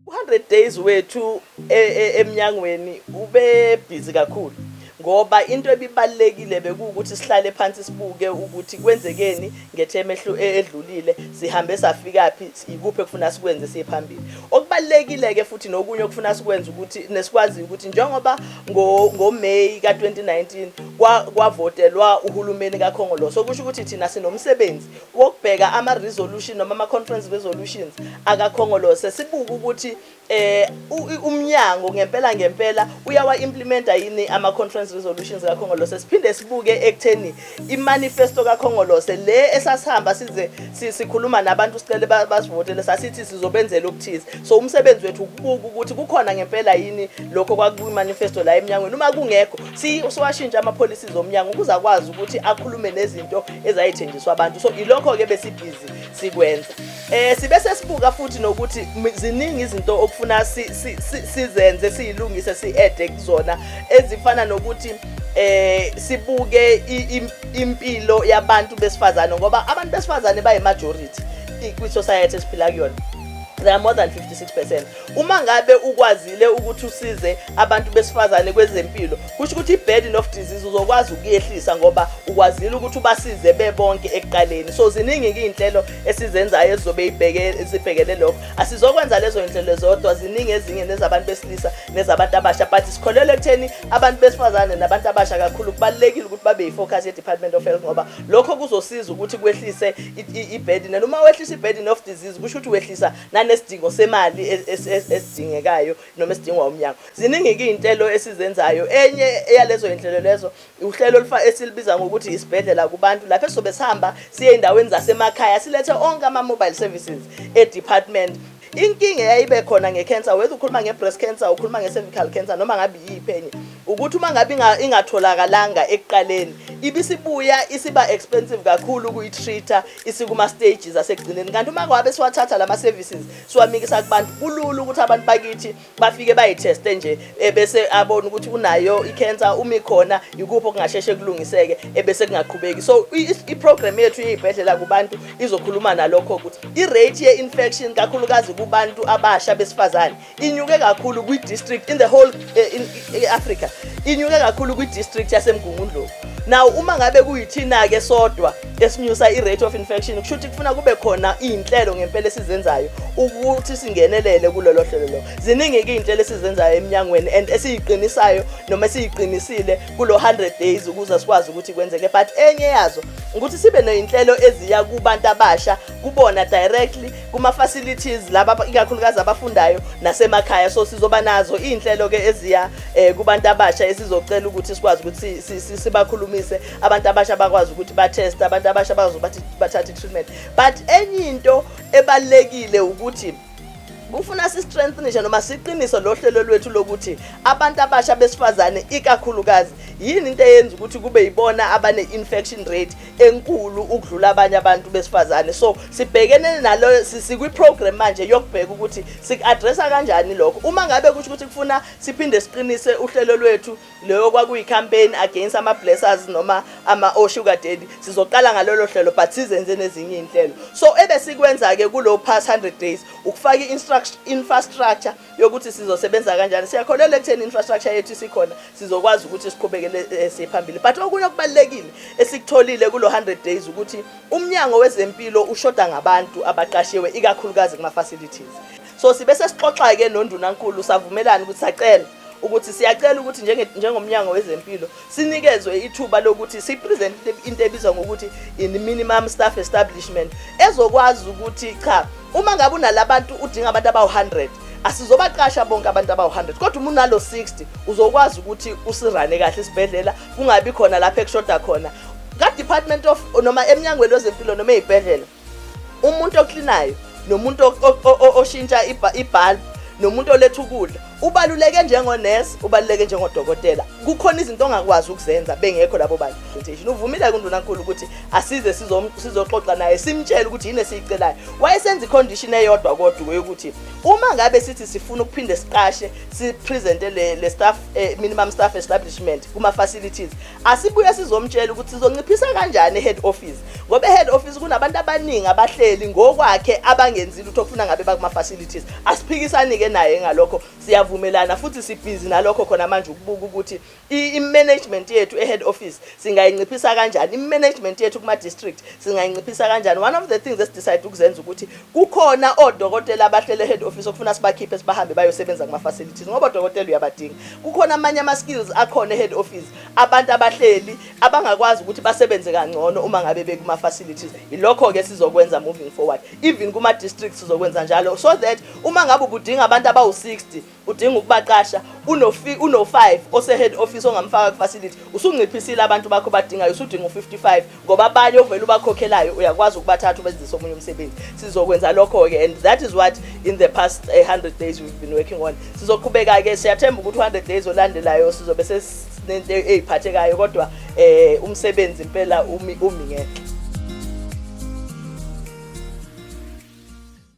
100 days wethu emnyangweni ube busy kakhulu, ngoba into ebibalulekile bekuwukuthi sihlale phansi, sibuke ukuthi kwenzekeni ngethemu edlulile, sihambe safika phi, ikuphi ekufuna sikwenze siye phambili. Okubalulekile-ke futhi nokunye okufuna sikwenze ukuthi nesikwaziyo ukuthi njengoba ngoMay ka-2019 kwavotelwa uhulumeni kaKhongolose, okusho ukuthi thina sinomsebenzi wokubheka ama-resolution noma ama-conference resolutions akaKhongolose, sibuke ukuthi umnyango ngempela ngempela uyawa-implementa yini ama-conference resolutions kaKhongolose. Siphinde sibuke ekutheni imanifesto kaKhongolose le esasihamba size sikhuluma nabantu, sicele basivotele, sasithi sizobenzela okuthize. So umsebenzi wethu ukubuka ukuthi kukhona ngempela yini lokho kwakwimanifesto la emnyangweni. Uma kungekho, siwashintshe ama-policies omnyango ukuze akwazi ukuthi akhulume nezinto ezayithenjiswa abantu. So ilokho-ke besibhizi sikwenza. Sibe sesibuka futhi nokuthi ziningi izinto okufuna sizenze, siyilungise, si-ede kuzona, ezifana nokuthi sibuke impilo yabantu besifazane, ngoba abantu besifazane bayi-majority kwi-society esiphila kuyona. They are more than 56%. Uma ngabe ukwazile ukuthi usize abantu besifazane kwezempilo, kusho ukuthi i-burden of disease uzokwazi ukuyehlisa, ngoba ukwazile ukuthi ubasize bebonke ekuqaleni. So ziningi-ke iy'nhlelo esizenzayo ezizobe zibhekele lokho. Asizokwenza lezo y'nhlelo zodwa, ziningi ezinye nezabantu besilisa nezabantu abasha, but sikholelwa ekutheni abantu besifazane nabantu abasha kakhulu kubalulekile ukuthi babe yi-focus ye-Department of Health, ngoba lokho kuzosiza ukuthi kwehlise i-burden, and uma wehlisa i-burden of disease, kusho ukuthi wehlisa nanesidingo semali esidingekayo noma esidingwa umnyango. Ziningi-ke iy'nhlelo esizenzayo. Enye eyalezo y'nhlelo lezo uhlelo esilibiza ngokuthi isibhedlela kubantu, lapho esizobe sihamba siye ey'ndaweni zasemakhaya, silethe onke ama-mobile services e-department. Inkinga eyayibe khona nge-cancer, whether ukhuluma nge-breast cancer, ukhuluma nge-cervical cancer, noma ngabe iyiphi enye, ukuthi uma ngabe ingatholakalanga ekuqaleni, ibisibuya isiba expensive kakhulu ukuyi-treat-a isikuma-stages asekugcineni. Kanti uma ngabe siwathatha lama-services siwamikisa kubantu, kulula ukuthi abantu bakithi bafike bayitheste nje, ebese abone ukuthi unayo i-cancer, uma ikhona, ikuphi okungasheshe kulungiseke, ebese kungaqhubeki. So i-program yethu yey'bhedlela kubantu izokhuluma nalokho, ukuthi i-rate ye-infection, kakhulukazi kubantu abasha besifazane, inyuke kakhulu kwi-district in the whole in Africa, inyuke kakhulu kwi-district yaseMgungundlovu. Now uma ngabe kuyithina-ke sodwa esinyusa i-rate of infection, kusho ukuthi kufuna kube khona iy'nhlelo ngempela esizenzayo ukuthi singenelele kulolo hlelo lo. Ziningi-ke iy'nhlelo esizenzayo emnyangweni and esiyiqinisayo noma esiyiqinisile kulo 100 days ukuze sikwazi ukuthi kwenzeke, but enye yazo ukuthi sibe ney'nhlelo eziya kubantu abasha, kubona directly kuma-facilities laba, ikakhulukazi abafundayo nasemakhaya. So sizoba nazo iy'nhlelo-ke eziya kubantu abasha, esizocela ukuthi sikwazi ukuthi sibakhulumise abantu abasha, bakwazi ukuthi ba-test abantu abasha, bakwazi ukuthi bathathe i-treatment. But enye into ebalulekile ukuthi kufuna si-strengthenishe noma siqinise lo hlelo lwethu lokuthi abantu abasha besifazane ikakhulukazi, yini into eyenza ukuthi kube yibona abane-infection rate enkulu ukudlula abanye abantu besifazane? So sibhekene nalo, sikwi-program manje yokubheka ukuthi siku-addressa kanjani lokho. Uma ngabe kusho ukuthi kufuna siphinde siqinise uhlelo lwethu leyo kwakuyi-campaign against ama-blessers noma ama-o-sugar daddy, sizoqala ngalolo hlelo, but sizenze nezinye iy'nhlelo. So ebesikwenza-ke kulo past 100 days ukufaka i-infrastructure yokuthi sizosebenza kanjani. Siyakholelwa ekutheni infrastructure yethu isikhona, sizokwazi ukuthi siqhubekele siye phambili. But okunye okubalulekile esikutholile kulo 100 days ukuthi umnyango wezempilo ushoda ngabantu abaqashiwe, ikakhulukazi kuma-facilities. So sibe sesixoxa-ke nondunankulu, savumelana ukuthi sacela ukuthi siyacela ukuthi njengomnyango wezempilo sinikezwe ithuba lokuthi sipresent into ebizwa ngokuthi in minimum staff establishment, ezokwazi ukuthi cha, uma ngabe unalabantu, udinga abantu abawu-100, asizobaqasha bonke abantu abawu-100, kodwa uma unalo 60 uzokwazi ukuthi usirane kahle isibhedlela, kungabi khona lapho ekushoda khona ka-department of noma emnyangweni wezempilo noma ey'bhedlela. Umuntu oklinayo nomuntu oshintsha ibhalbhu nomuntu oletha ukudla. Ubaluleke njengonesi, ubaluleke njengodokotela. Kukhona izinto ongakwazi ukuzenza bengekho labo bantu. Uvumile kundunankulu ukuthi asize sizoxoxa naye, simtshele ukuthi yini esiyicelayo. Wayesenza icondition eyodwa kodwa yokuthi uma ngabe sithi sifuna ukuphinde siqashe, sipresente le staff minimum staff establishment kuma facilities, asibuye sizomtshela ukuthi sizonciphisa kanjani e-head office, ngoba e-head office kunabantu abaningi abahleli ngokwakhe abangenzi lutho okufuna ngabe bakuma-facilities. Asiphikisani-ke naye ngalokho, siyavumelana futhi sibhizi nalokho khona manje ukubuka ukuthi i-management yethu e-head office singayinciphisa kanjani, i-management yethu kuma-district singayinciphisa kanjani. One of the things esidecide ukuzenza ukuthi kukhona odokotela abahlele e-head office okufuna sibakhiphe, sibahambe bayosebenza kuma-facilities, ngoba odokotela uyabadinga. Kukhona amanye ama-skills akhona e-head office, abantu abahleli abangakwazi ukuthi basebenze kangcono uma ngabe bekuma-facilities. Ilokho-ke sizokwenza moving forward. Even kuma-districts sizokwenza njalo, so that uma ngabe ubudinga abantu abawu-60, udinga ukubaqasha, uno-5 ose-head office ongamfaka ku-facility, usunciphisile abantu bakho badingayo, usudinga u-55, ngoba abanye ovele ubakhokhelayo uyakwazi ukubathatha ubenzise omunye umsebenzi. Sizokwenza lokho-ke, and that is what in the past 100 days we've been working on. Sizoqhubeka-ke, siyathemba ukuthi 100 days olandelayo sizobe sesinento ey'phathekayo, kodwa umsebenzi impela umi ngenhla.